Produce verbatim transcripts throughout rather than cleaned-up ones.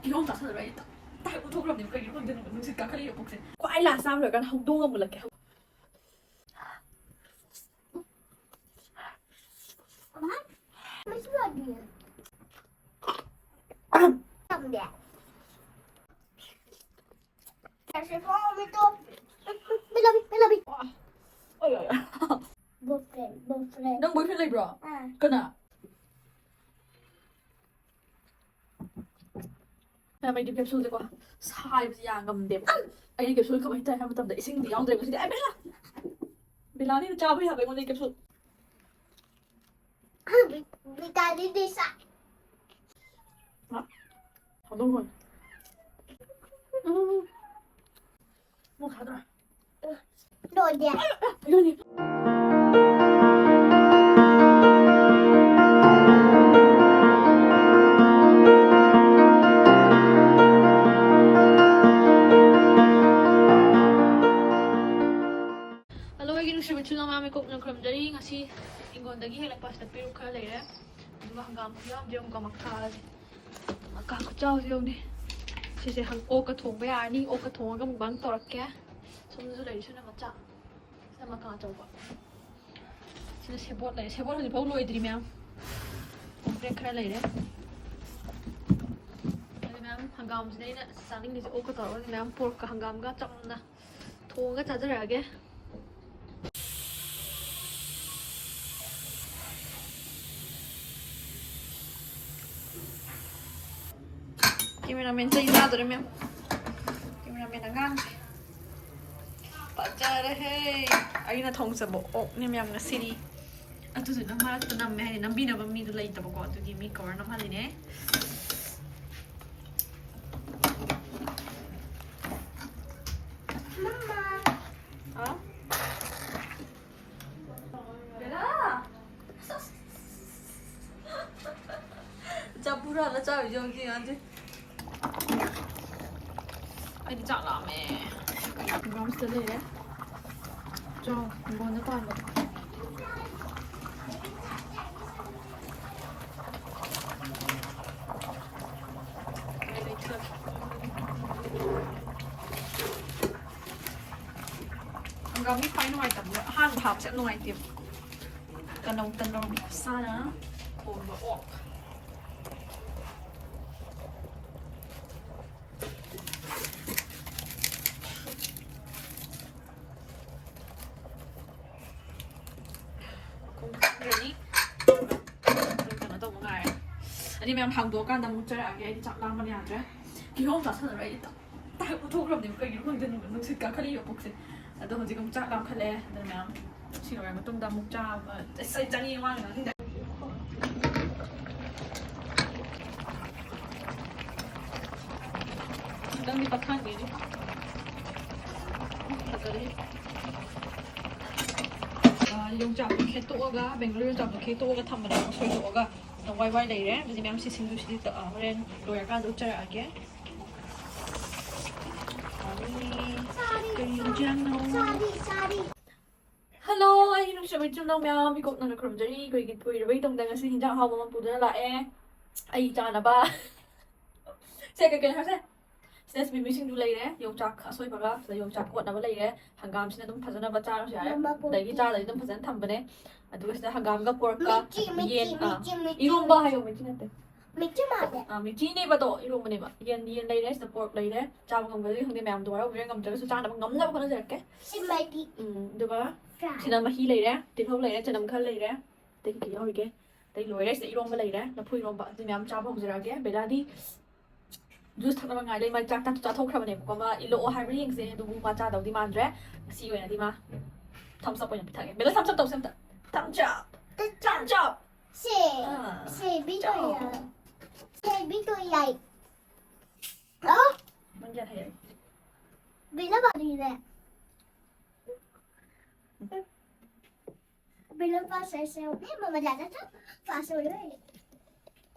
ꯀꯤꯍꯣꯝ ꯆꯥꯁꯜꯂꯔꯣꯏ꯫ ꯑꯩ ꯇꯞ ꯇꯥꯏ ꯎꯊꯣꯛꯈ꯭ꯔꯕꯅꯦꯕ꯫ ꯀꯩꯒꯤꯅꯣ ꯈꯪꯗꯦ, ꯅꯨꯡꯁꯤꯠ ꯀꯥꯈꯠꯂꯛꯏꯕ ꯄꯨꯛꯁꯦ꯫ ꯈ꯭ꯋꯥꯏ ꯂꯥꯁ ꯆꯥꯕ ꯂꯣꯏꯔꯀꯥꯟꯗ ꯍꯧꯗꯣꯡ ꯑꯃꯨꯛ ꯃꯨꯜꯂꯛꯀꯦ꯫ ꯃꯁꯤ ꯌꯥꯗꯤꯌꯦ꯫ ꯇꯝꯗꯦ꯫ ꯆꯠꯁꯦ, ꯐꯣꯟ ꯑꯃ ꯇꯣꯛ-, ꯄꯤꯂꯕꯤ, ꯄꯤꯂꯕꯤ꯫ ꯑꯣꯏ, ꯑꯣꯏ, ꯑꯣꯏ꯫ Boyfriend, boyfriend꯫ ꯅꯪ boyfriend ꯂꯩꯕ꯭ꯔꯣ? ꯑꯥ꯫ ꯀꯅꯥ? ꯃꯌꯥꯝ, ꯑꯩꯗꯤ capsuleꯁꯦꯀꯣ, ꯁꯥꯏꯕꯁꯦ ꯌꯥ ꯉꯝꯗꯦꯕ꯫ ꯑꯩꯗꯤ capsule ꯀꯃꯥꯏꯅ ꯆꯥꯏ ꯍꯥꯏꯕ ꯃꯇꯝꯗ, ꯏꯁꯤꯡꯗꯤ ꯌꯥꯎꯗ꯭ꯔꯦ ꯉꯁꯤꯗꯤ꯫ ꯑꯩ ꯕꯦꯂꯥ! ꯕꯦꯂꯥꯅꯤꯅ ꯆꯥꯕ ꯌꯥꯕ ꯑꯩꯉꯣꯟꯗ capsule꯫ ꯍꯥ? ꯍꯧꯗꯣꯡ ꯈꯣꯡꯉꯦ꯫ ꯎꯝ꯫ ꯃꯣꯔꯣꯛ ꯁꯥꯗ꯭ꯔꯥ? ꯂꯣꯏꯗꯦ꯫ ꯑꯗꯨꯅꯤ꯫ Hello, ꯑꯩꯒꯤ ꯅꯨꯡꯁꯤꯕ ꯏꯆꯤꯜ ꯏꯅꯥꯎ ꯃꯌꯥꯝ, ꯏꯀꯣꯛꯅ ꯈꯨꯔꯨꯝꯖꯔꯤ꯫ ꯉꯁꯤ ꯍꯤꯡꯒꯣꯜꯗꯒꯤ ꯍꯦꯛꯂꯛꯄꯁꯤꯗ ꯄꯦꯔꯨꯛ ꯈꯔ ꯂꯩꯔꯦ꯫ ꯑꯗꯨꯒ ꯍꯪꯒꯥꯝ ꯈꯨꯌꯥꯝꯁꯦ ꯌꯦꯡꯉꯨꯀꯣ, ꯃꯈꯥꯁꯦ꯫ ꯃꯀꯥ ꯈꯨꯆꯥꯎꯁꯦ ꯌꯦꯡꯉꯨꯅꯦ꯫ ꯁꯤꯁꯦ ꯍꯪ-, ꯑꯣꯛꯀ ꯊꯣꯡꯕ ꯌꯥꯔꯅꯤ, ꯑꯣꯛꯀ ꯊꯣꯡꯉꯒ mukbang ꯇꯧꯔꯛꯀꯦ꯫ ꯁꯣꯝꯗꯁꯨ ꯂꯩꯔꯤ, ꯁꯤꯅ ꯃꯆꯥ, ꯁꯤꯅ ꯃꯀꯥ ꯑꯆꯧꯕ꯫ ꯁꯤꯅ ꯁꯦꯕꯣꯠ ꯂꯩꯔꯦ, ꯁꯦꯕꯣꯠ ꯍꯧꯖꯤꯛꯐꯥꯎ ꯂꯣꯏꯗ꯭ꯔꯤ ꯃꯌꯥꯝ꯫ ꯀꯣꯝꯄ꯭ꯔꯦꯛ ꯈꯔ ꯂꯩꯔꯦ꯫ ꯑꯗꯨ ꯃꯌꯥꯝ ꯍꯪꯒꯥꯝꯁꯤꯅ ꯑꯩꯅ ꯆꯥꯅꯤꯡꯉꯤꯁꯦ, ꯑꯣꯛꯀ ꯇꯧꯔꯒ ꯃꯌꯥꯝ porkꯀ ꯍꯪꯒꯥꯝꯒ ꯆꯝꯅ ꯊꯣꯡꯉꯒ ꯆꯥꯖꯔꯛꯑꯒꯦ꯫ Cameraman ꯆꯩ ꯆꯥꯗꯣꯔꯦ, ꯃꯦꯝ꯫ Cameraman ꯑꯉꯥꯡꯁꯦ꯫ ꯐꯖꯔꯦꯍꯦ꯫ ꯑꯩꯅ ꯊꯣꯡꯖꯕ ꯑꯣꯛꯅꯦ, ꯃꯦꯝ, ꯉꯁꯤꯗꯤ꯫ ꯑꯗꯨꯗꯨꯅ ꯃꯔꯛꯇ ꯅꯝꯃꯦ ꯍꯥꯏꯗꯤ ꯅꯝꯕꯤꯅꯕ ꯃꯤꯗꯣ ꯂꯩꯇꯕꯀꯣ, ꯑꯗꯨꯒꯤ ꯃꯤ cover ꯅꯝꯍꯜꯂꯤꯅꯦ꯫ ꯃꯃꯥ꯫ ꯍꯥꯎ? ꯕꯦꯂꯥ! ꯆꯥꯛ ꯄꯨꯔꯥ ꯍꯜꯂ ꯆꯥꯔꯨꯁꯦ ꯍꯧꯖꯤꯛ, ꯍꯧꯖꯤꯛ꯫ ꯑꯩꯗꯤ ꯆꯥꯛ ꯂꯥꯝꯃꯦ꯫ ꯍꯪꯒꯥꯝ ꯁꯤꯗ ꯂꯩꯔꯦ꯫ ꯆꯥꯎ, ꯍꯤꯡꯒꯣꯜꯗ ꯄꯥꯟꯕ꯫ ꯎꯄꯥꯏ ꯂꯩꯇꯦ꯫ ꯍꯪꯒꯥꯝꯒꯤ ꯈ꯭ꯋꯥꯏ ꯅꯨꯡꯉꯥꯏꯇꯕꯗꯣ ꯑꯍꯥꯟꯕ ꯍꯥꯞꯄꯁꯦ ꯌꯥꯝ ꯅꯨꯡꯉꯥꯏꯇꯦꯕ꯫ ꯀꯅꯧ ꯇꯟꯅꯧ ꯃꯁꯥꯅ ꯊꯣꯡꯕ ꯑꯣꯛ꯫ ꯈꯣꯡ ꯈꯪꯈ꯭ꯔꯅꯤ꯫ ꯑꯗꯨꯝ ꯀꯩꯅꯣ ꯇꯧꯕ ꯉꯥꯏꯔꯦ꯫ ꯑꯅꯤ ꯃꯌꯥꯝ ꯍꯥꯡꯗꯣꯛꯑꯀꯥꯟꯗ ꯑꯃꯨꯛ ꯆꯥꯔꯛꯑꯒꯦ꯫ ꯑꯩꯗꯤ ꯆꯥꯛ ꯂꯥꯝꯕꯅ ꯌꯥꯗ꯭ꯔꯦ꯫ ꯀꯤꯍꯣꯝ ꯆꯥꯁꯜꯂꯔꯣꯏ꯫ ꯑꯩꯗꯤ ꯇꯞ ꯇꯥꯏ ꯎꯠꯊꯣꯛꯈ꯭ꯔꯕꯅꯦꯕ꯫ ꯀꯩꯒꯤꯅꯣ ꯈꯪꯗꯦ, ꯅꯨꯡ-, ꯅꯨꯡꯁꯤꯠ ꯀꯥꯈꯠꯂꯛꯏꯕ ꯄꯨꯛꯁꯦ꯫ ꯑꯗꯣ ꯍꯧꯖꯤꯛ ꯑꯃꯨꯛ ꯆꯥꯛ ꯂꯥꯝꯈꯠꯂꯛꯑꯦ꯫ ꯑꯗꯨꯅ ꯃꯌꯥꯝ ꯁꯤ ꯂꯣꯏꯔ ꯃꯇꯨꯡꯗ ꯑꯃꯨꯛ ꯆꯥꯕ꯫ ꯑꯁ, ꯑꯩ ꯆꯥꯅꯤꯡꯉꯦ, ꯋꯥ ꯉꯥꯡꯅꯤꯡꯗꯦ꯫ ꯈꯤꯇꯪꯗꯤ ꯄꯠꯊꯍꯟꯒꯦ꯫ ꯐꯖꯔꯦ꯫ ꯑ, ꯌꯣꯡꯆꯥꯛꯇꯣ ꯈꯦꯠꯇꯣꯛꯑꯒ, ꯕꯦꯡꯒ꯭ꯂꯣꯔ ꯌꯣꯡꯆꯥꯛꯇꯣ ꯈꯦꯠꯇꯣꯛꯑꯒ ꯊꯝꯕꯅꯦꯕ, ꯁꯣꯏꯗꯣꯛꯑꯒ꯫ ꯑꯗꯣ ꯋꯥꯏ ꯋꯥꯏ ꯂꯩꯔꯦ꯫ ꯑꯗꯨꯗꯤ ꯃꯌꯥꯝ ꯁꯤ ꯁꯤꯡꯖꯨꯁꯤꯗꯤ, ꯑ, ꯍꯣꯔꯦꯟ ꯂꯣꯏꯔꯀꯥꯟꯗ ꯎꯠꯆꯔꯛꯑꯒꯦ꯫ ꯀꯔꯤ ꯏꯟꯖꯥꯡꯅꯣ? ꯍꯜꯂꯣ, ꯑꯩꯒꯤ ꯅꯨꯡꯁꯤꯕ ꯏꯆꯤꯜ ꯏꯅꯥꯎ ꯃꯌꯥꯝ, ꯏꯀꯣꯛꯅꯅ ꯈꯨꯔꯨꯝꯖꯔꯤ꯫ ꯑꯩꯈꯣꯏꯒꯤ ꯀꯨꯏꯔꯕ ꯏꯇꯨꯡꯗ ꯉꯁꯤ ꯍꯤꯟꯖꯥꯡ ꯑꯍꯥꯎꯕ ꯑꯃ ꯄꯨꯗꯨꯅ ꯂꯥꯛꯑꯦ꯫ ꯑꯩ ꯆꯥꯅꯕ꯫ ꯁꯦ, ꯀꯩ ꯀꯩꯅꯣ ꯍꯥꯏꯁꯦ? ꯁꯤꯗ ꯃꯤꯃꯤ ꯁꯤꯡꯖꯨ ꯂꯩꯔꯦ, ꯌꯣꯡꯆꯥꯛ ꯑꯁꯣꯏꯕꯒ, ꯁꯤꯗ ꯌꯣꯡꯆꯥꯛ ꯀꯣꯠꯅꯕ ꯂꯩꯔꯦ, ꯍꯪꯒꯥꯝꯁꯤꯅ ꯑꯗꯨꯝ ꯐꯖꯅꯕ ꯆꯥꯔꯁꯨ ꯌꯥꯔꯦ꯫ ꯃꯃꯥ ꯄꯣꯛꯄꯤ꯫ ꯑꯗꯒꯤ ꯆꯥꯗꯗꯤ ꯑꯗꯨꯝ ꯐꯖꯅ ꯊꯝꯕꯅꯦ꯫ ꯑꯗꯨꯒ ꯁꯤꯗ ꯍꯪꯒꯥꯝꯒ ꯄꯣꯔꯛꯀ ꯃꯤꯔꯆꯤ, ꯃꯤꯔꯆꯤ, ꯌꯦꯟ, ꯑꯥ, ꯃꯤꯔꯆꯤ, ꯃꯤꯔꯆꯤ꯫ ꯏꯔꯣꯝꯕ ꯍꯥꯏꯌꯣ, ꯃꯤꯔꯆꯤ ꯅꯠꯇꯦ꯫ ꯃꯤꯔꯆꯤ ꯃꯥꯜꯂꯦ꯫ ꯑꯥ, ꯃꯤꯔꯆꯤꯅꯦꯕ ꯑꯗꯣ, ꯏꯔꯣꯝꯕꯅꯦꯕ꯫ ꯌꯦꯟ, ꯌꯦꯟ ꯂꯩꯔꯦ, ꯁꯤꯗ ꯄꯣꯔꯛ ꯂꯩꯔꯦ꯫ ꯆꯥꯕ ꯉꯝꯒꯗ꯭ꯔꯗꯤ ꯈꯪꯗꯦ, ꯃꯌꯥꯝꯗꯣ ꯋꯥꯔꯧꯕꯤꯔ ꯉꯝꯗ꯭ꯔꯒꯁꯨ ꯆꯥꯅꯕ ꯉꯝꯅꯕ ꯍꯣꯠꯅꯖꯔꯛꯀꯦ꯫ ꯁꯤ ꯃꯥꯏꯗꯤ ꯎꯝ, ꯑꯗꯨꯒ ꯐ꯭ꯔꯥꯏ꯫ ꯁꯤꯗ ꯃꯍꯤ ꯂꯩꯔꯦ, ꯇꯤꯜꯍꯧ ꯂꯩꯔꯦ, ꯆꯅꯝ ꯈꯔ ꯂꯩꯔꯦ꯫ ꯑꯇꯩ ꯀꯩꯀꯩ ꯌꯥꯎꯔꯤꯒꯦ? ꯑꯇꯩ ꯂꯣꯏꯔꯦ꯫ ꯁꯤꯗ ꯏꯔꯣꯝꯕ ꯂꯩꯔꯦ, ꯂꯐꯨ ꯏꯔꯣꯝꯕ꯫ ꯑꯗꯨ ꯃꯌꯥꯝ ꯆꯥꯕ ꯍꯧꯖꯔꯛꯑꯒꯦ꯫ ꯕꯦꯂꯥꯗꯤ ꯖꯨꯁ ꯊꯛꯅꯕ ꯉꯥꯏ ꯂꯩ꯫ ꯃꯥ ꯆꯥꯛ ꯆꯥꯊꯣꯛꯈ꯭ꯔꯕꯅꯦꯕꯀꯣ꯫ ꯃꯥ ꯏꯜꯂꯛꯑꯣ ꯍꯥꯏꯕ꯭ꯔꯥ ꯌꯦꯡꯁꯦ, ꯑꯗꯨꯕꯨ ꯃꯥ ꯆꯥꯗꯧꯗꯤ ꯃꯥꯟꯗ꯭ꯔꯦ꯫ ꯉꯁꯤꯒꯤ ꯑꯣꯏꯅꯗꯤ ꯃꯥ ꯊꯝꯁ ꯑꯞ ꯑꯣꯏꯅ ꯄꯤꯊꯛꯑꯒꯦ꯫ ꯕꯦꯂꯥ, ꯊꯝꯁ ꯑꯞ ꯇꯧꯁꯦ ꯑꯝꯇ꯫ Thumbs up! Thumbs up! ꯁꯦ, ꯑꯥ꯫ ꯁꯦ, ꯕꯤꯇꯣ ꯌꯥꯏ꯫ ꯁꯦ, ꯕꯤꯇꯣ ꯌꯥꯏ꯫ ꯑ? ꯅꯪ ꯒ꯭ꯌꯥꯟ ꯍꯩꯔꯦ꯫ ꯕꯦꯂꯥ ꯄꯥꯔꯤꯅꯦ꯫ ꯕꯦꯂꯥ ꯄꯥꯁ ꯍꯥꯏꯁꯦ, ꯑꯦ, ꯃꯃꯥ ꯂꯥꯛꯑꯒ ꯄꯥꯁ ꯑꯣꯏꯔꯦ꯫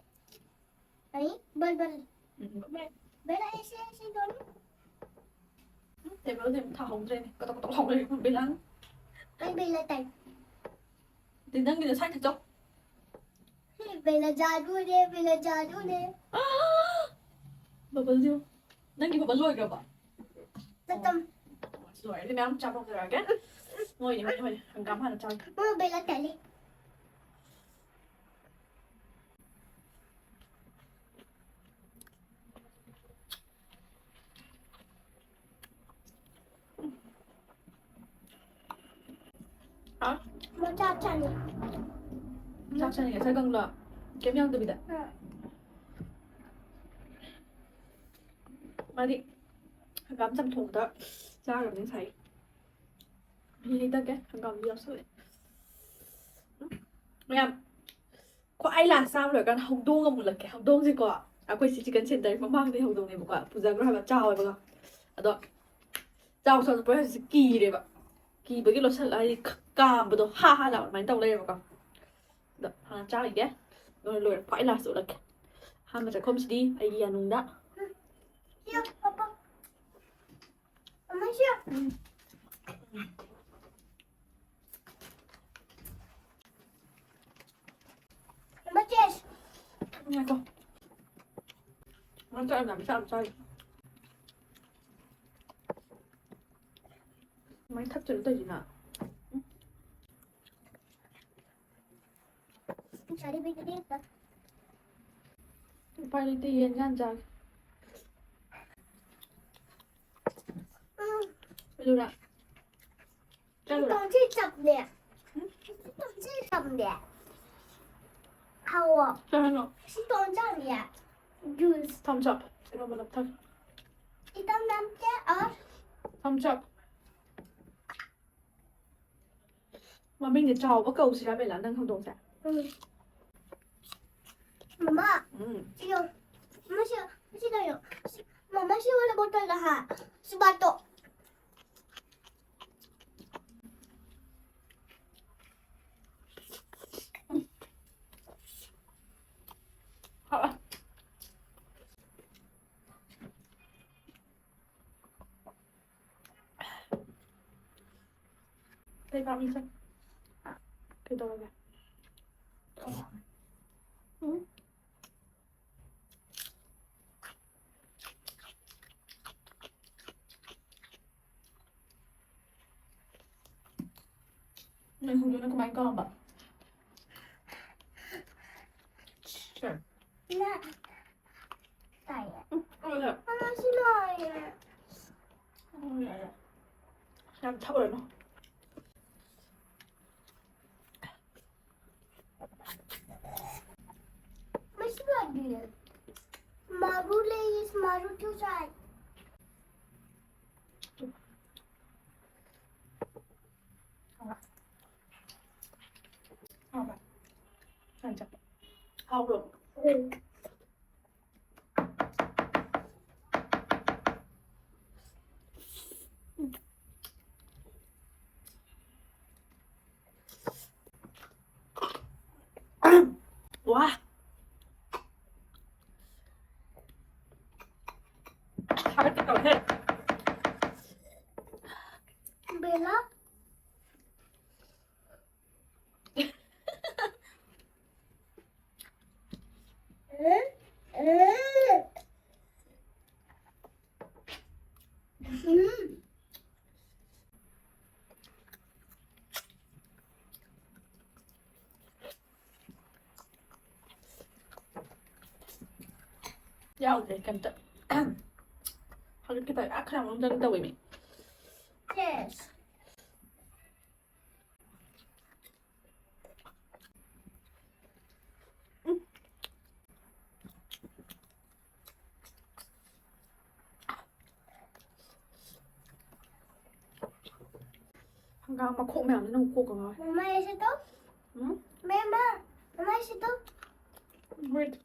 ꯑꯩ ꯕꯜ ꯕꯜ꯫ ꯎꯝ, ꯕꯜ꯫ ꯕꯦꯂꯥ ꯑꯩꯁꯦ, ꯑꯩꯁꯦ ꯗꯣꯅꯤ꯫ ꯎꯝ, ꯇꯦꯕꯜꯗꯤ ꯑꯃꯨꯛ ꯊꯥꯍꯧꯗ꯭ꯔꯦꯅꯦ꯫ ꯀꯇꯧ ꯀꯇꯧ ꯂꯥꯎꯔꯦ ꯕꯦꯂꯥꯅ꯫ ꯑꯩ ꯕꯦꯂꯥ ꯇꯥꯏ꯫ ꯑꯗꯨꯗꯤ ꯅꯪꯒꯤꯗꯣ ꯁ꯭ꯋꯥꯏꯗ ꯆꯧ꯫ ꯕꯦꯂꯥ ꯖꯥꯗꯨꯅꯦ, ꯕꯦꯂꯥ ꯖꯥꯗꯨꯅꯦ꯫ ꯕꯕꯜꯗꯤ ꯅꯪꯒꯤ ꯕꯕꯜ ꯂꯣꯏꯈ꯭ꯔꯕꯣ? ꯆꯠꯇꯝ꯫ ꯂꯣꯏꯔꯗꯤ ꯃꯌꯥꯝ ꯆꯥꯊꯣꯛꯆꯔꯛꯑꯒꯦ꯫ ꯃꯣꯏꯅꯤ, ꯃꯣꯏꯅꯤ, ꯃꯣꯏꯅꯤ꯫ ꯍꯪꯒꯥꯝ ꯍꯥꯟꯅ ꯆꯥꯒꯦ꯫ ꯃꯣꯏ ꯕꯦꯂꯥ ꯇꯜꯂꯤ꯫ ꯍꯥ? ꯃꯣꯏ ꯆꯥꯛ ꯆꯥꯅꯤ꯫ ꯆꯥꯛ ꯆꯥꯅꯤꯡꯉꯦ, ꯁꯒꯪꯂꯣ? ꯀꯩꯝ ꯌꯥꯎꯗꯕꯤꯗ? ꯑꯥ꯫ ꯃꯥꯗꯤ ꯍꯪꯒꯥꯝ ꯆꯝꯊꯣꯡꯗ ꯆꯥꯈ꯭ꯔꯕꯅꯤ ꯉꯁꯥꯏ꯫ ꯃꯍꯤ ꯍꯩꯊꯒꯦ, ꯍꯪꯒꯥꯝꯗꯤ ꯌꯥꯎꯁꯜꯂꯦ꯫ ꯎꯝ꯫ ꯃꯌꯥꯝ, ꯈ꯭ꯋꯥꯏ ꯂꯥꯁ ꯆꯥꯕ ꯂꯣꯏꯔꯀꯥꯟꯗ ꯍꯧꯗꯣꯡ ꯑꯃ ꯃꯨꯜꯂꯛꯀꯦ꯫ ꯍꯧꯗꯣꯡꯁꯦꯀꯣ, ꯑꯩꯈꯣꯏ ꯁꯤ ꯆꯤꯛꯀꯟ ꯁꯦꯟꯇꯔꯒꯤ ꯃꯃꯥꯡꯗꯩ ꯍꯧꯗꯣꯡꯅꯦꯕꯀꯣ, ꯄꯨꯖꯈ꯭ꯔꯣ ꯍꯥꯏꯕ, ꯆꯥꯎꯋꯦꯕꯀꯣ꯫ ꯑꯗꯣ ꯆꯥꯎ ꯆꯥꯎꯅ ꯄꯨꯔꯛꯑꯦ ꯍꯧꯖꯤꯛ ꯀꯤꯔꯦꯕ꯫ ꯀꯤꯕꯒꯤ ꯂꯣꯠꯁꯜꯂ, ꯍꯥꯏꯗꯤ ꯈ-, ꯀꯥꯝꯕꯗꯣ ꯍꯥ ꯍꯥ ꯂꯥꯎ ꯑꯗꯨꯃꯥꯏꯅ ꯇꯧ ꯂꯩꯔꯦꯕꯀꯣ꯫ ꯑꯗꯣ ꯍꯥꯟꯅ ꯆꯥꯈꯤꯒꯦ, ꯑꯗꯨꯒ ꯂꯣꯏꯔ ꯈ꯭ꯋꯥꯏ ꯂꯥꯁꯇ ꯎꯠꯂꯛꯀꯦ꯫ ꯑꯍꯥꯟꯕ ꯆꯥꯛꯈꯨꯝꯁꯤꯗꯤ ꯑꯩꯒꯤ ꯌꯥꯅꯨꯡꯗ꯫ ꯁꯤꯌꯣ, ꯄꯥꯄꯥ꯫ ꯑꯃ ꯁꯤꯌꯣ꯫ ꯎꯝ꯫ ꯑꯃ ꯆꯦꯁ꯫ ꯉꯥꯏꯈꯣ꯫ ꯃꯔꯛꯇ ꯑꯩꯅ ꯃꯆꯥ ꯃꯆꯥ ꯀꯃꯥꯏꯅ ꯊꯛꯇꯣꯏꯅꯣ ꯇꯧꯔꯤꯁꯤꯅ? ꯎꯝ꯫ ꯎꯄꯥꯏ ꯂꯩꯇꯦ, ꯌꯦꯟ ꯌꯥꯟ ꯆꯥꯒꯦ꯫ ꯎꯝ꯫ ꯑꯗꯨꯔ? ꯆꯠꯂꯨꯔꯣ? ꯁꯤ ꯆꯞꯅꯦ꯫ ꯎꯝ? ꯁꯤ ꯆꯞꯅꯦ꯫ ꯍꯥꯎꯋꯣ꯫ ꯀꯩ ꯍꯥꯏꯅꯣ? ꯁꯤ ꯇꯣꯡ ꯆꯞꯅꯦ꯫ ꯖꯨꯁ꯫ Thumbs up꯫ ꯀꯩꯅꯣꯝꯃ ꯅꯞꯊꯒꯦ꯫ Item ꯅꯝꯇꯦ or Thumbs up꯫ ꯃꯃꯤꯡꯁꯦ ꯆꯥꯎꯕ ꯀꯧꯁꯤꯔꯥ, ꯕꯦꯂꯥ, ꯅꯪ ꯍꯧꯗꯣꯡꯁꯦ? ꯎꯝ꯫ ꯃꯃꯥ, ꯎꯝ꯫ ꯁꯤꯌꯣ꯫ ꯃꯃꯥ, ꯁꯤꯌꯣ꯫ ꯁꯤ ꯀꯩꯅꯣ? ꯁꯤ, ꯃꯃꯥ, ꯁꯤ ꯋꯥꯂꯥ ꯕꯣꯇꯜꯗ ꯍꯥ? ꯁꯤ ꯕꯥꯇꯣ꯫ ꯍꯥ꯫ ꯀꯩ ꯄꯥꯝꯃꯤ ꯆꯠ-, ꯀꯩꯗꯧꯔꯒꯦ? ꯎꯝ? ꯅꯪ ꯁꯤꯡꯖꯨꯅ ꯀꯃꯥꯏꯅ ꯀꯥꯝꯕ? ꯁꯦ꯫ ꯅ-, ꯇꯥꯏꯌꯦ꯫ ꯎꯝ, ꯍꯣꯏ, ꯍꯣꯏ꯫ ꯑꯃ ꯁꯤ ꯂꯣꯏꯔꯦ꯫ ꯍꯣꯏ, ꯌꯥꯔꯦ꯫ ꯌꯥꯝ ꯊꯛꯎꯔꯅꯨ꯫ ꯃꯁꯤ ꯂꯣꯏꯔꯦ꯫ ꯃꯔꯨ ꯂꯩ, ꯃꯔꯨ ꯆꯨ ꯆꯥꯏ꯫ ꯍꯥꯎꯕ꯭ꯔꯥ? ꯌꯥꯝ ꯆꯝꯕ꯫ ꯍꯥꯎꯕ꯭ꯔꯣ? ꯎꯝ꯫ ꯋꯥ꯫ ꯍꯥꯒꯠꯀꯦ ꯇꯧꯋꯦꯍꯦ꯫ ꯕꯦꯂꯥ꯫ ꯌꯥꯎꯗ꯭ꯔꯦ ꯀꯩꯝꯇ꯫ ꯍꯧꯖꯤꯛꯀꯤ ꯇꯧꯋꯦ꯫ ꯑꯥ, ꯈꯔ ꯑꯃꯨꯛ ꯇꯧꯋꯦ ꯃꯤ꯫ Yes꯫ ꯍꯪꯒꯥꯝ ꯃꯈꯣꯛ ꯃꯌꯥꯝꯁꯤꯅ ꯑꯃꯨꯛ ꯀꯣꯛꯀ ꯉꯥꯎꯋꯦ꯫ ꯃꯃꯥ, ꯑꯩꯁꯦ ꯇꯧ꯫ ꯎꯝ? ꯃꯦꯝꯃ, ꯃꯃꯥ, ꯑꯩꯁꯦ ꯇꯧ꯫ Wait꯫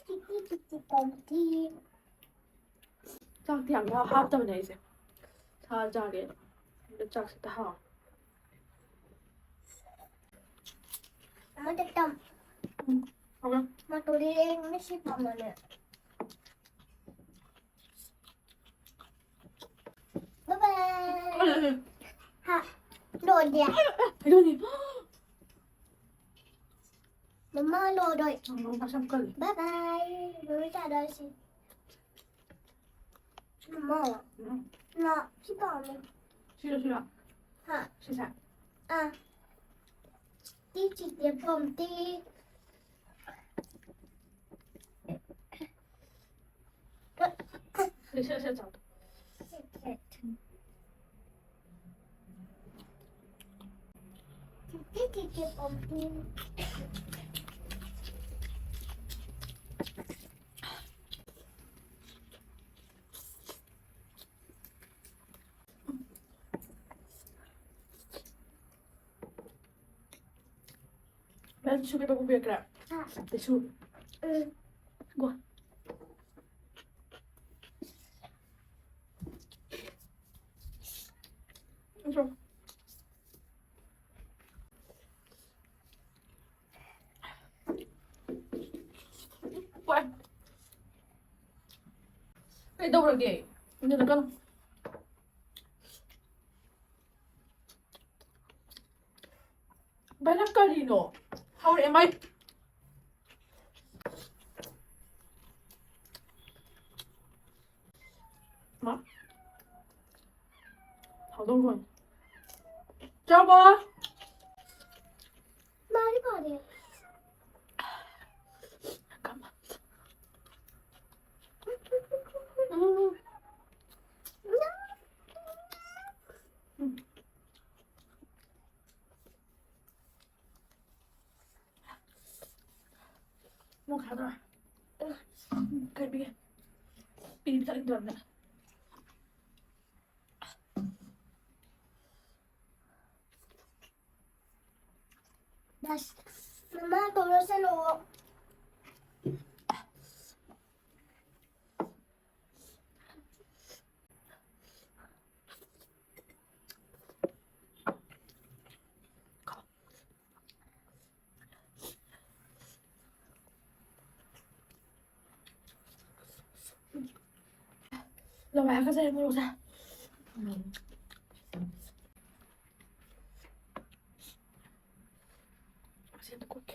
ꯇꯤꯛꯇꯤ ꯇꯤꯛꯇꯤ ꯇꯧꯗꯤ꯫ ꯆꯥꯛꯇꯤ ꯌꯥꯝ ꯌꯥꯝ ꯍꯥꯞꯇꯕꯅꯦ ꯑꯩꯁꯦ꯫ ꯁꯥ ꯆꯥꯒꯦꯅ꯫ ꯑꯗꯨ ꯆꯥꯛꯁꯦ ꯍꯦꯛꯇ ꯍꯥꯎꯋꯦ꯫ ꯑꯃ ꯇꯦꯛꯇꯝ꯫ ꯎꯝ, ꯍꯥꯎꯔꯦ꯫ ꯃꯇꯨꯔꯤ ꯂꯦꯡ ꯃꯤꯁꯤ ꯐꯝꯕꯅꯦ꯫ Bye bye꯫ ꯍꯥ, ꯂꯣꯏꯗꯦ꯫ ꯀꯩꯅꯣꯅꯦ? ꯃꯃꯥ ꯂꯣꯏꯗꯣꯏ꯫ ꯎꯝ, ꯃꯁꯝ ꯀꯜꯂꯤ꯫ Bye bye꯫ ꯂꯣꯏ ꯆꯥꯗꯣꯏꯁꯤ꯫ ꯃꯃꯥ꯫ ꯎꯝ꯫ ꯅ ꯁꯤ ꯄꯥꯝꯃꯦ꯫ ꯁꯤꯔꯣ, ꯁꯤꯔꯣ? ꯍꯥ? ꯁꯤꯁꯦ? ꯑꯥ꯫ ꯇꯤ ꯆꯤꯛꯇꯦ ꯄꯣꯝꯇꯤ꯫ ꯁꯤ, ꯁꯤ, ꯁꯤ, ꯆꯥꯎ꯫ ꯇꯤ ꯆꯤꯛꯇꯦ ꯄꯣꯝꯇꯤ꯫ ꯃꯦꯝ, ꯇꯤꯁꯨ ꯄꯦꯄꯔ ꯄꯨꯕꯤꯔꯛꯀꯦꯔꯥ? ꯍꯥ? ꯇꯤꯁꯨ꯫ ꯎꯝ꯫ ꯒꯣ꯫ ꯅꯠꯇ꯭ꯔꯣ? ꯋꯥꯏ꯫ ꯀꯩꯗꯧꯔꯒꯦ? ꯏꯟꯖꯜꯂꯛꯀꯅꯨ꯫ ꯚꯥꯏ, ꯅꯪ ꯀꯔꯤꯅꯣ? ꯍꯧꯔꯛꯑꯦ ꯃꯥꯏ꯫ ꯃꯥ꯫ ꯍꯧꯗꯣꯡ ꯈꯣꯡ꯫ ꯆꯥꯕ꯫ ꯃꯥꯒꯤ ꯐꯥꯗꯦ꯫ ꯎꯝ꯫ ꯎꯝ꯫ ꯅꯣꯡ ꯈꯥꯗꯣꯔꯦ꯫ ꯀꯩ ꯄꯤꯒꯦ? ꯄꯤ ꯆꯠꯅꯤꯡꯗ꯭ꯔꯕꯅꯦ꯫ ꯃꯃꯥ ꯀꯧꯔꯁꯅꯨ꯫ ꯂꯋꯥꯏ ꯍꯥꯀꯠꯆꯔꯦ ꯃꯣꯔꯣꯛꯁꯦ꯫ ꯎꯝ꯫ ꯑꯁꯤ ꯑꯝꯇ ꯀꯣꯠꯀꯦ꯫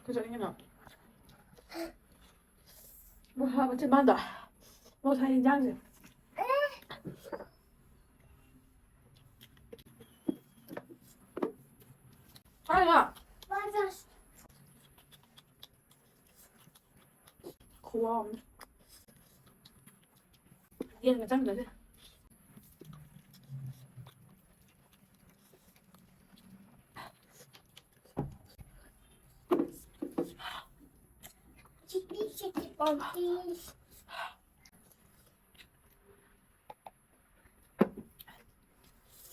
ꯀꯩ ꯆꯠꯅꯤꯡꯉꯤꯅꯣ? ꯃꯣꯏ ꯍꯥ ꯃꯆꯤꯟ ꯕꯥꯟꯗ꯫ ꯃꯣꯏ ꯁꯥꯏ ꯌꯦꯟꯖꯥꯡꯁꯦ꯫ ꯀꯥꯏꯗ? ꯈꯨꯋꯥ ꯑꯃꯅꯤ꯫ ꯌꯦꯟꯒ ꯆꯪꯗ꯭ꯔꯗꯤ꯫ Chicky, chicky, monkey.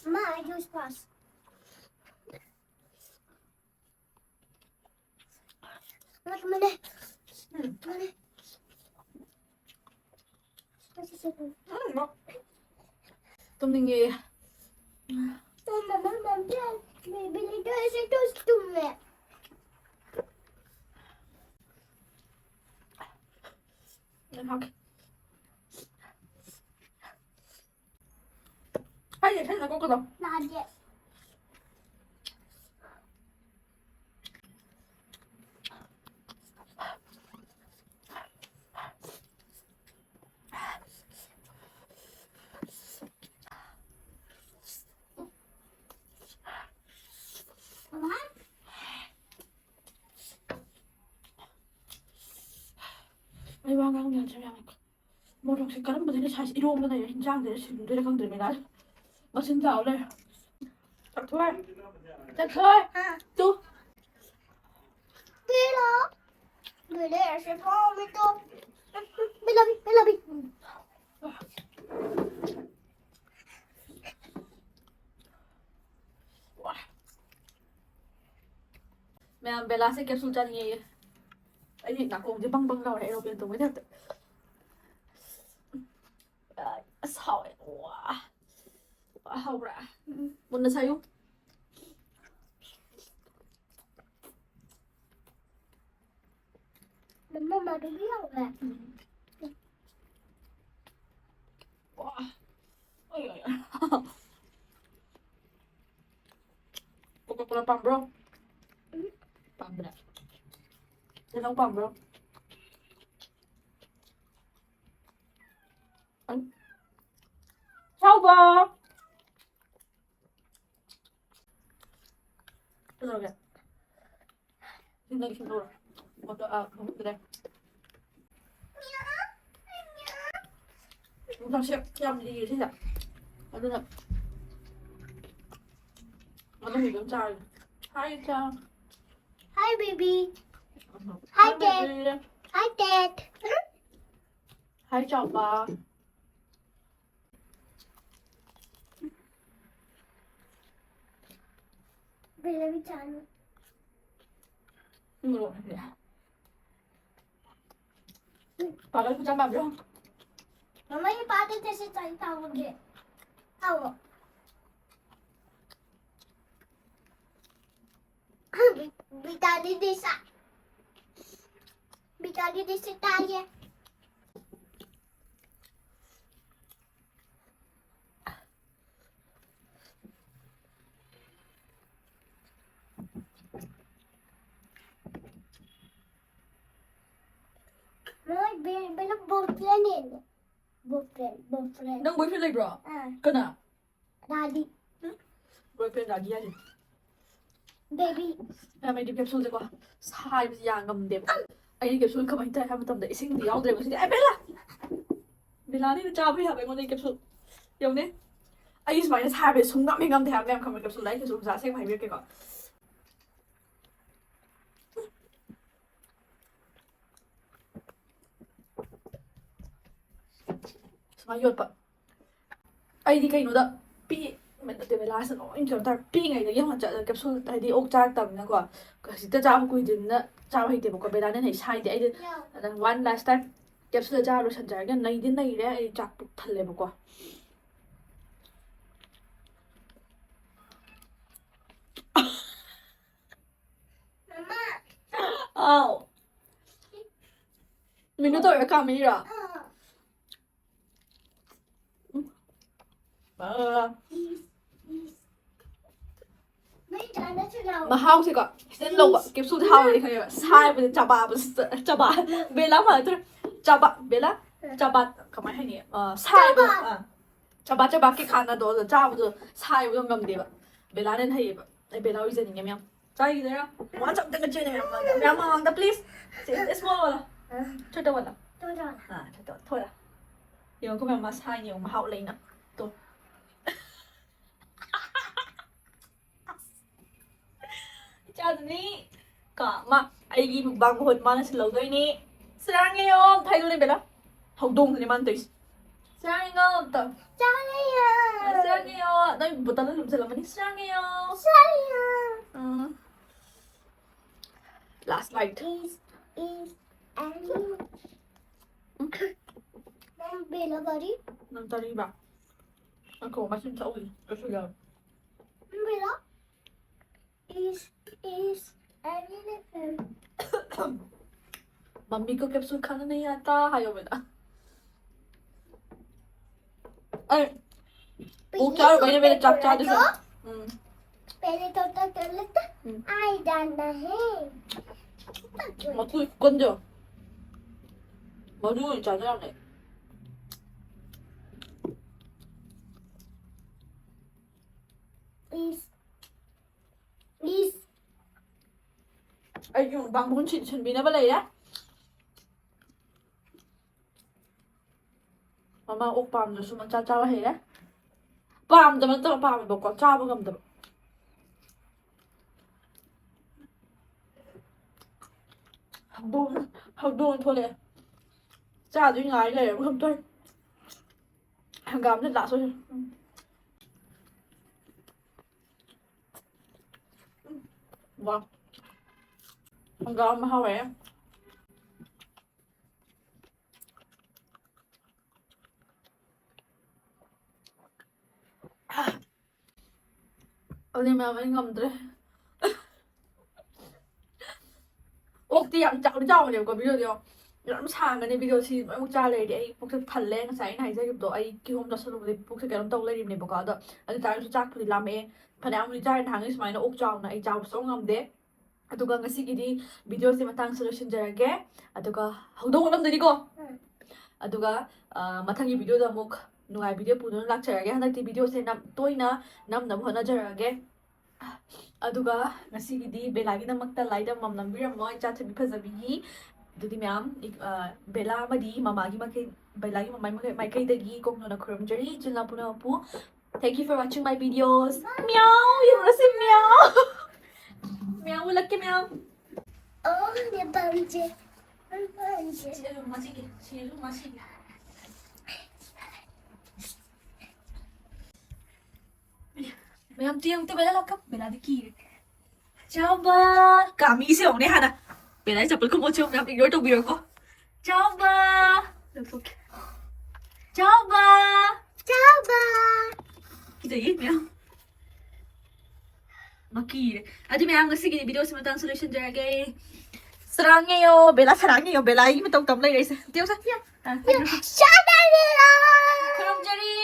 Ma, I use pass. Look, mali. Mali. ꯇꯨꯝꯅꯤꯡꯉꯦ꯫ ꯇꯨꯝꯃꯣ, ꯃꯃꯥ, ꯃꯃꯥ, ꯕꯤꯂꯤꯗꯣ ꯑꯩꯁꯦ ꯇꯨꯝꯁꯨ ꯇꯨꯝꯃꯦ꯫ ꯉꯥꯏꯍꯥꯛ꯫ ꯍꯥꯏꯅꯦ, ꯏꯁꯩ ꯁꯛꯀꯣ ꯀꯩꯅꯣ꯫ ꯂꯥꯛꯑꯒꯦ꯫ ꯑꯩ ꯋꯥ ꯉꯥꯡꯕ ꯌꯥꯗ꯭ꯔꯦ ꯃꯌꯥꯝ꯫ ꯃꯣꯔꯣꯛꯁꯦ ꯀꯔꯝꯕꯗꯅ ꯁꯥꯏꯁ ꯏꯔꯣꯝꯕꯗ ꯏꯟꯖꯥꯡꯗ ꯁꯤꯟꯗꯣꯏꯔꯥ ꯈꯪꯗ꯭ꯔꯦ ꯃꯦꯒꯥ꯫ ꯃꯆꯤꯟ ꯆꯥꯎ ꯂꯩꯔꯦ꯫ ꯆꯠꯊꯣꯏ꯫ ꯆꯠꯊꯣꯏ꯫ ꯇꯨ꯫ ꯄꯤꯔꯣ꯫ ꯂꯣꯏꯔꯦ, ꯑꯁꯤ ꯐꯥꯎꯃꯤꯗꯣ꯫ ꯄꯤꯂꯕꯤ, ꯄꯤꯂꯕꯤ꯫ ꯃꯌꯥꯝ, ꯕꯦꯂꯥꯁꯦ ꯀꯦꯞꯁꯨꯜ ꯆꯥꯅꯤꯡꯉꯦꯌꯦ꯫ ꯑꯩꯗꯤ ꯅꯥꯀꯣꯡꯁꯦ ꯕꯪ ꯕꯪ ꯂꯥꯎꯔꯦ, ꯑꯦꯔꯣꯄ꯭ꯂꯦꯟ ꯇꯣꯡꯕꯩ ꯇꯥꯏꯞꯇ꯫ ꯑꯁ, ꯍꯥꯎꯋꯦ꯫ ꯋꯥ꯫ ꯋꯥ, ꯍꯥꯎꯕ꯭ꯔꯥ? ꯎꯝ꯫ ꯃꯨꯟꯅ ꯁꯥꯏꯌꯨ꯫ ꯃꯃꯥ, ꯃꯗꯨꯗꯤ ꯍꯥꯎꯋꯦ꯫ ꯎꯝ꯫ ꯋꯥ꯫ ꯑꯣꯏ, ꯑꯣꯏ, ꯑꯣꯏ꯫ ꯀꯣꯀꯥ ꯀꯣꯂꯥ ꯄꯥꯝꯕ꯭ꯔꯣ? ꯎꯝ꯫ ꯇꯤꯜꯍꯧ ꯄꯥꯝꯕ꯭ꯔꯣ? ꯆꯥꯎꯕ! ꯀꯩꯗꯧꯔꯒꯦ? ꯁꯤꯗꯒꯤ ꯁꯤꯗꯣꯔꯣ꯫ ꯃꯣꯇꯣꯔ, ꯑ, ꯈꯪꯗ꯭ꯔꯦ꯫ ꯃꯁꯛꯁꯦ ꯌꯥꯝ ꯂꯤꯔꯦ ꯁꯤꯁꯦ꯫ ꯑꯗꯨꯅ ꯑꯗꯨꯝ ꯑꯗꯨꯝ ꯆꯥꯔꯒꯦ꯫ Hi, ꯏꯆꯥ꯫ Hi, baby. Hi, Dad. Baby. Hi, Dad. Hi, ꯆꯥꯎꯕ꯫ ꯕꯦꯂꯦꯕꯤ ꯆꯥꯅꯤ꯫ ꯃꯣꯔꯣꯛ ꯍꯦꯜꯂꯦ꯫ ꯄꯥꯒꯜ ꯈꯨꯆꯥ ꯄꯥꯝꯕ꯭ꯔꯣ? ꯃꯃꯥ, ꯏꯄꯥꯗ ꯇꯦꯁ ꯇꯧ ꯇꯧꯒꯦ꯫ ꯇꯧꯋꯣ꯫ ꯕꯤꯇꯥꯗꯤ ꯗꯤꯁ꯫ ꯕꯤꯇꯥꯗꯤ ꯗꯤꯁ ꯇꯥꯏꯌꯦ꯫ ꯃꯣꯏ ꯕꯦ-, ꯕꯦꯂꯨ ꯕꯣꯜ ꯄ꯭ꯂꯦꯅꯦ꯫ ꯕꯣꯜ ꯄ꯭ꯂꯦ, ꯕꯣꯜ ꯄ꯭ꯂꯦ꯫ ꯅꯪ boyfriend ꯂꯩꯕ꯭ꯔꯣ? ꯑꯥ꯫ ꯀꯅꯥ? ꯗꯥꯗꯤ꯫ Boyfriend ꯗꯥꯗꯤ ꯍꯥꯏꯁꯦ꯫ Baby꯫ ꯃꯌꯥꯝ, ꯑꯩꯗꯤ capsuleꯁꯦꯀꯣ, ꯁꯥꯏꯕꯁꯦ ꯌꯥ ꯉꯝꯗꯦꯕ꯫ ꯑꯩꯗꯤ capsule ꯀꯃꯥꯏꯅ ꯆꯥꯏ ꯍꯥꯏꯕ ꯃꯇꯝꯗ ꯏꯁꯤꯡꯗꯤ ꯌꯥꯎꯗ꯭ꯔꯦꯕ ꯁꯤꯗꯤ꯫ ꯑꯩ ꯕꯦꯂꯥ! ꯕꯦꯂꯥꯅꯤꯅ ꯆꯥꯕ ꯌꯥꯕ ꯑꯩꯉꯣꯟꯗ capsule꯫ ꯌꯦꯡꯉꯨꯅꯦ꯫ ꯑꯩ ꯁꯨꯃꯥꯏꯅ ꯁꯥꯏꯕꯁꯦ ꯁꯨꯡꯉꯝ ꯍꯦꯛ ꯉꯝꯗꯦ ꯍꯥꯏꯕ ꯃꯌꯥꯝ ꯈꯪꯕ꯭ꯔꯥ? Capsuleꯗ ꯑꯩ capsule ꯃꯆꯥ ꯑꯁꯦꯡꯕ ꯍꯥꯏꯕꯤꯔꯛꯀꯦꯀꯣ꯫ ꯁꯨꯃꯥꯏꯅ ꯌꯣꯠꯄ꯫ ꯑꯩꯗꯤ ꯀꯩꯅꯣꯗ ꯄꯤ-, ꯅꯠꯇꯦ, ꯕꯦꯂꯥꯁꯤꯅ ꯂꯣꯏ ꯀꯩꯅꯣ ꯇꯧꯔꯦ꯫ ꯄꯤꯛꯏꯉꯩꯗꯒꯤ ꯑꯃꯨꯛ ꯆꯠ-, capsule ꯍꯥꯏꯗꯤ ꯑꯣꯛ ꯆꯥꯔꯛꯇꯕꯅꯤꯅꯀꯣ, ꯍꯧꯖꯤꯛꯇ ꯆꯥꯕ ꯀꯨꯏꯗ꯭ꯔꯤꯕꯅꯤꯅ ꯆꯥꯕ ꯍꯩꯇꯦꯕꯀꯣ꯫ ꯕꯦꯂꯥꯅ ꯍꯦꯛ ꯁꯥꯏꯗꯦ꯫ ꯑꯩꯗꯤ ꯑꯗ one last time capsule ꯆꯥꯔ ꯂꯣꯏꯁꯟꯖꯔꯒꯦ꯫ ꯅꯩꯗꯤ ꯅꯩꯔꯦ, ꯑꯩ ꯆꯥꯛ ꯄꯨꯛ ꯊꯜꯂꯦꯕꯀꯣ꯫ ꯃꯃꯥ꯫ ꯑꯥꯎ꯫ ꯃꯤꯅꯨ ꯇꯧꯔꯤꯔꯣ, ꯀꯥꯃꯤꯔꯣ? ꯑꯥ꯫ ꯎꯝ꯫ ꯑꯥ꯫ ꯅꯣꯏ ꯆꯥꯛ ꯅꯠꯇ꯭ꯔꯒ ꯃꯍꯥꯎꯁꯦꯀꯣ, ꯈꯤꯇꯪ ꯂꯧꯕ ꯀꯦꯞꯁꯨꯜꯗꯤ ꯍꯥꯎꯔꯗꯤ ꯈꯪꯉꯦꯕ, ꯁꯥꯏꯕꯗ ꯆꯕꯥꯕꯁꯤꯗ, ꯆꯕꯥ, ꯕꯦꯂꯥ ꯃꯥꯟꯅꯗ꯭ꯔꯦ, ꯆꯕꯥ, ꯕꯦꯂꯥ, ꯆꯕꯥ, ꯀꯃꯥꯏ ꯍꯥꯏꯅꯤ? ꯑ, ꯁꯥꯏꯕ, ꯆꯕꯥ꯫ ꯑ, ꯆꯕꯥ, ꯆꯕꯥ ꯀꯩ ꯈꯥꯟꯅꯗꯣ, ꯑꯗꯣ ꯆꯥꯕꯗꯣ ꯁꯥꯏꯕꯗꯣ ꯉꯝꯗꯦꯕ꯫ ꯕꯦꯂꯥꯅ ꯍꯦꯟꯅ ꯍꯩꯌꯦꯕ꯫ ꯑꯩ ꯕꯦꯂꯥ ꯑꯣꯏꯖꯅꯤꯡꯉꯦ ꯃꯌꯥꯝ꯫ ꯆꯥꯈꯤꯗꯣꯏꯔꯥ? ꯋꯥꯟꯁ ꯑꯝꯇꯪꯒ ꯆꯦꯟꯅ ꯃꯌꯥꯝ ꯃꯃꯥꯡꯗ, ꯃꯌꯥꯝ ꯃꯃꯥꯡꯗ, please꯫ ꯁꯤ, small ꯑꯣꯜꯂꯣ꯫ ꯑ꯫ ꯊꯣꯏꯗ ꯑꯣꯜꯂꯣ꯫ ꯊꯣꯏꯗ ꯑꯣꯜꯂꯣ꯫ ꯑ, ꯊꯣꯏꯗ, ꯊꯣꯏꯗ꯫ ꯌꯦꯡꯉꯨꯀꯣ ꯃꯌꯥꯝ, ꯃꯁꯥ ꯌꯦꯡꯉꯨ, ꯃꯍꯥꯎ ꯂꯩꯅ꯫ ꯇꯣ꯫ ꯏꯆꯥꯗꯨꯅꯤ꯫ ꯀꯣ, ꯃꯥ ꯑꯩꯒꯤ ꯃꯨꯛꯕꯥꯡ ꯃꯍꯨꯠ ꯃꯥꯅ ꯁꯤꯜꯍꯧꯗꯣꯏꯅꯤ꯫ ꯁꯤꯔꯥꯡꯉꯦꯌꯣ, ꯍꯥꯏꯗꯨꯅꯦ ꯕꯦꯂꯥ꯫ ꯍꯧꯗꯣꯡꯗꯨꯅꯦ ꯃꯥꯅ ꯇꯧꯏꯁꯦ꯫ ꯁꯤꯔꯥꯡꯉꯦꯌꯣ ꯇꯧ꯫ ꯁꯤꯔꯥꯡꯉꯦꯌꯣ꯫ ꯁꯤꯔꯥꯡꯉꯦꯌꯣ꯫ ꯅꯣꯏ ꯕꯣꯇꯜꯗ ꯂꯨꯝꯁꯤꯜꯂꯝꯃꯅꯤ꯫ ꯁꯤꯔꯥꯡꯉꯦꯌꯣ꯫ ꯁꯤꯔꯥꯡꯉꯦꯌꯣ꯫ ꯎꯝ꯫ Last bite. Is, is, and ꯎꯝ꯫ ꯅꯪ ꯕꯦꯂꯥ ꯀꯔꯤ? ꯅꯪ ꯆꯥꯅꯤꯡꯕ꯭ꯔꯥ? ꯉꯥꯏꯈꯣ, ꯃꯆꯤꯟ ꯊꯛꯎꯏ꯫ ꯀꯩꯁꯨ ꯌꯥꯎꯔꯣꯏ꯫ ꯕꯦꯂꯥ? Is, is, and ꯃꯝꯃꯤ ꯀꯣ ꯀꯦꯞꯁꯨꯜ ꯈꯥꯅ ꯅꯩ ꯑꯇꯥ ꯍꯥꯏꯌꯣ ꯕꯦꯂꯥ꯫ ꯑꯩ ꯑꯣꯛ ꯆꯥꯔꯨꯕꯩꯅꯦ ꯕꯦꯂꯥ ꯆꯥꯛ ꯆꯥꯗꯣꯏꯁꯦ꯫ ꯎꯝ꯫ पहले तो तक गलत हम्म। आई जाना है। ꯃꯇꯨ ꯀꯟꯗꯣ꯫ ꯃꯔꯨ ꯑꯣꯏꯅ ꯆꯥꯖꯔꯝꯃꯦ꯫ Is, is꯫ ꯑꯩꯒꯤ ꯕꯥꯡꯕꯨꯟ ꯁꯤꯟ-, ꯁꯤꯟꯕꯤꯅꯕ ꯂꯩꯔꯦ꯫ ꯃꯃꯥ ꯑꯣꯛ ꯄꯥꯝꯗ꯭ꯔꯁꯨ ꯃꯆꯥ ꯆꯥꯕ ꯍꯩꯔꯦ꯫ ꯄꯥꯝꯗꯕ ꯅꯠꯇꯕ ꯄꯥꯝꯃꯦꯕꯀꯣ, ꯆꯥꯕ ꯉꯝꯗꯕ꯫ ꯍꯧꯗꯣꯡ, ꯍꯧꯗꯣꯡ ꯊꯣꯛꯂꯛꯑꯦ꯫ ꯆꯥꯗꯣꯏ ꯉꯥꯏ ꯂꯩꯔꯕ ꯀꯩꯅꯣꯝ ꯇꯧꯔꯦ꯫ ꯍꯪꯒꯥꯝꯁꯦ last ꯑꯣꯏꯔꯦ꯫ ꯎꯝ꯫ ꯋꯥ꯫ ꯍꯪꯒꯥꯝ ꯑꯃ ꯍꯧꯔꯦ꯫ ꯑꯗꯨꯅꯦ ꯃꯌꯥꯝ, ꯑꯩ ꯉꯝꯗ꯭ꯔꯦ꯫ ꯑꯣꯛꯇꯤ ꯌꯥꯝ ꯆꯥꯎꯗꯤ ꯆꯥꯎꯕꯅꯦꯕꯀꯣ, videoꯗ ꯌꯦꯡꯉꯣ꯫ ꯌꯥꯝ ꯁꯥꯡꯒꯅꯤ ꯚꯤꯗꯤꯑꯣꯁꯤ ꯂꯣꯏꯅꯃꯛ ꯆꯥ ꯂꯩꯔꯗꯤ꯫ ꯑꯩ ꯄꯨꯛꯁꯦ ꯊꯜꯂꯦ꯫ ꯉꯁꯥꯏ ꯑꯩꯅ ꯍꯥꯏꯖꯈꯤꯕꯗꯣ, ꯑꯩ ꯀꯤꯍꯣꯝ ꯆꯥꯁꯜꯂꯨꯕꯗꯩ ꯄꯨꯛꯁꯦ ꯀꯩꯅꯣꯝ ꯇꯧ ꯂꯩꯔꯤꯕꯅꯦꯕꯀꯣ꯫ ꯑꯗꯣ ꯑꯗꯨ ꯇꯥꯔꯁꯨ ꯆꯥꯛꯄꯨꯗꯤ ꯂꯥꯝꯃꯛꯑꯦ꯫ ꯐꯅꯌꯥꯝꯕꯨꯗꯤ ꯆꯥꯔꯦ꯫ ꯅꯍꯥꯟꯒꯩ ꯁꯨꯃꯥꯏꯅ ꯑꯣꯛ ꯆꯥꯎꯅ ꯑꯩ ꯆꯥꯕ ꯁꯨꯡꯉꯝ ꯉꯝꯗꯦ꯫ ꯑꯗꯨꯒ ꯉꯁꯤꯒꯤꯗꯤ ꯚꯤꯗꯤꯑꯣꯁꯦ ꯃꯇꯥꯡꯁꯤꯗ ꯂꯣꯏꯁꯤꯟꯖꯔꯒꯦ꯫ ꯑꯗꯨꯒ ꯍꯧꯗꯣꯡ ꯑꯣꯜꯂꯝꯗꯣꯏꯅꯤꯀꯣ꯫ ꯎꯝ꯫ ꯑꯗꯨꯒ, ꯑ, ꯃꯊꯪꯒꯤ ꯚꯤꯗꯤꯑꯣꯗ ꯑꯃꯨꯛ ꯅꯨꯡꯉꯥꯏꯕ ꯚꯤꯗꯤꯑꯣ ꯄꯨꯗꯨꯅ ꯂꯥꯛꯆꯔꯒꯦ꯫ ꯍꯟꯗꯛꯇꯤ ꯚꯤꯗꯤꯑꯣꯁꯦ ꯅꯝ-, ꯇꯣꯏꯅ ꯅꯝꯅꯕ ꯍꯣꯠꯅꯖꯔꯛꯑꯒꯦ꯫ ꯑꯗꯨꯒ ꯉꯁꯤꯒꯤꯗꯤ ꯕꯦꯂꯥꯒꯤꯗꯃꯛꯇ ꯂꯥꯏꯗ ꯃꯝ ꯅꯝꯕꯤꯔꯝꯃꯣ, ꯏꯆꯥ ꯊꯣꯏꯕꯤ ꯐꯖꯕꯤꯒꯤ꯫ ꯑꯗꯨꯗꯤ ꯃꯌꯥꯝ, ꯑ, ꯕꯦꯂꯥ ꯑꯃꯗꯤ ꯃꯃꯥꯒꯤ ꯃꯥꯏꯀꯩ, ꯕꯦꯂꯥꯒꯤ ꯃꯃꯥꯏ ꯃꯥꯏꯀꯩ-, ꯃꯥꯏꯀꯩꯗꯒꯤ ꯀꯣꯛꯅꯣꯟꯅ ꯈꯨꯔꯨꯝꯖꯔꯤ꯫ ꯏꯆꯤꯜ ꯏꯅꯥꯎ ꯄꯨꯝꯅꯃꯛꯄꯨ꯫ Thank you for watching my videos. ꯃꯤꯌꯥꯎ! ꯌꯦꯡꯉꯨꯔꯁꯤ, ꯃꯤꯌꯥꯎ! ꯃꯤꯌꯥꯎ ꯎꯠꯂꯛꯀꯦ, ꯃꯤꯌꯥꯎ꯫ ꯑꯣ, ꯅꯦ ꯄꯥꯝꯖꯦ꯫ ꯅꯪ ꯄꯥꯝꯖꯦ꯫ ꯁꯤꯗ ꯂꯨꯝꯃ ꯁꯤꯒꯦ, ꯁꯤꯗ ꯂꯨꯝꯃ ꯁꯤꯒꯦ꯫ ꯃꯌꯥꯝ ꯇꯨ ꯌꯦꯡꯉꯨ, ꯇꯨ ꯕꯦꯂꯥ ꯂꯥꯛꯀ-, ꯕꯦꯂꯥꯗꯤ ꯀꯤꯔꯦ꯫ ꯆꯥꯎꯕ! ꯀꯥꯃꯤꯁꯦ ꯌꯦꯡꯉꯨꯅꯦ ꯍꯥꯟꯅ꯫ ꯕꯦꯂꯥꯒꯤ ꯆꯄꯜ ꯈꯨꯃꯣꯠꯁꯦ ꯌꯦꯡꯉꯨ, ꯃꯌꯥꯝ ignore ꯇꯧꯕꯤꯔꯣꯀꯣ꯫ ꯆꯥꯎꯕ! ꯂꯧꯊꯣꯛꯀꯦ꯫ ꯆꯥꯎꯕ! ꯆꯥꯎꯕ! ꯀꯤꯖꯩꯌꯦ ꯃꯌꯥꯝ꯫ ꯃꯀꯤꯔꯦ꯫ ꯑꯗꯨ ꯃꯌꯥꯝ, ꯉꯁꯤꯒꯤꯗꯤ ꯚꯤꯗꯤꯑꯣꯁꯤ ꯃꯇꯥꯡꯁꯤꯗ ꯂꯣꯏꯁꯤꯟꯖꯔꯒꯦ꯫ ꯁꯔꯥꯡꯉꯦꯌꯣ, ꯕꯦꯂꯥ ꯁꯔꯥꯡꯉꯦꯌꯣ, ꯕꯦꯂꯥ ꯑꯩꯒꯤ ꯃꯇꯧ ꯇꯝ ꯂꯩꯔꯦ ꯑꯩꯁꯦ꯫ ꯇꯦꯌꯣꯁꯦ꯫ ꯁꯥꯟꯅꯔꯤꯔꯣ? ꯈꯨꯔꯨꯝꯖꯔꯤ꯫